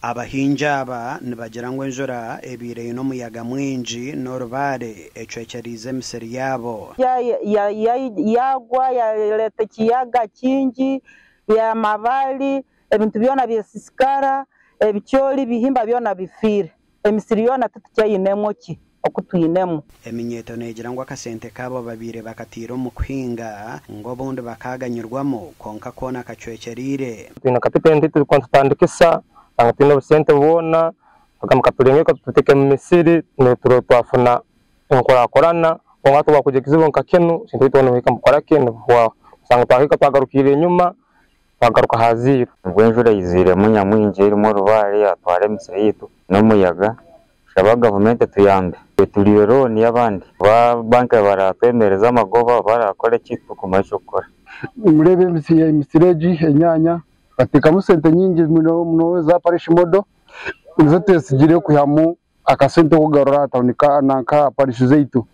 Abahingi aba nibagira ngu enjura ebaire eine omuyaga mwingi n'orubaare ecwekyereize emisiri yaabo. Yagwa yareeta ekiyaga kingi y'amabaare, ebintu byona byesisikara, ebicoori, ebihimba byona bifiire. Emisiri yoona titukyayinemu ki oku twinemu. Eminyeeto neegira ngu akasente kaabo babaire bakataire omu kuhinga ngu obundi bakaaganyirwamu kwonka koona kacwekyereire. Twine kapitenti turikuba nitutandikisa osanga twine obusente bwona tugamba katuringe tuteeke omu misiri turebe twafuna enkurakurana kwonka hati wakugira ekizibu nka kinu ebintu byaitu nibihika nibikora ki nibihwaho osanga twahika twagarukire enyuma twagaruka aha ziiro. Nibwo enjura eiziremu nyamwingi erimu orubaare yatwara emisiri yaitu n'omuyaga. Shaba gavumenti etuyambe. Turiire looni y'abandi. Ba banka baratwemereza amagoba barakora ki turikumanya eky'okukora. Nimureeba emisiri egi enyaanya bateekamu sente nyingi muno eza parish model nizo twesigire kwihamu akasente k'okugarura aha tawuni nanka aha parish zaitu.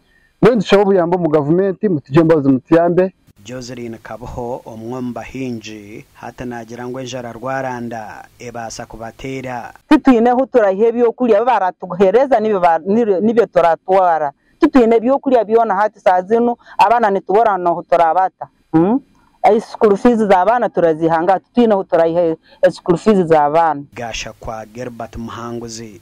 Mbwenu nitushaba obuyambi omu gavumenti mutugye embabazi mutuyambe. Joseline Kabuho omwe omu bahingi hati naagira ngu enjara rwaranda ebaasa kubateera. Titwine ahu turaiha ebyokurya, ebi baratuheereza nibyo turatwara. Titwine byokurya byona hati saaha zinu abaana nitubura n'ohu turabata. School fees z'abaana turaziiha nkaha? Titwine ahu turaiha school fees z'abaana. Gashakwa Gilbert Muhanguzi.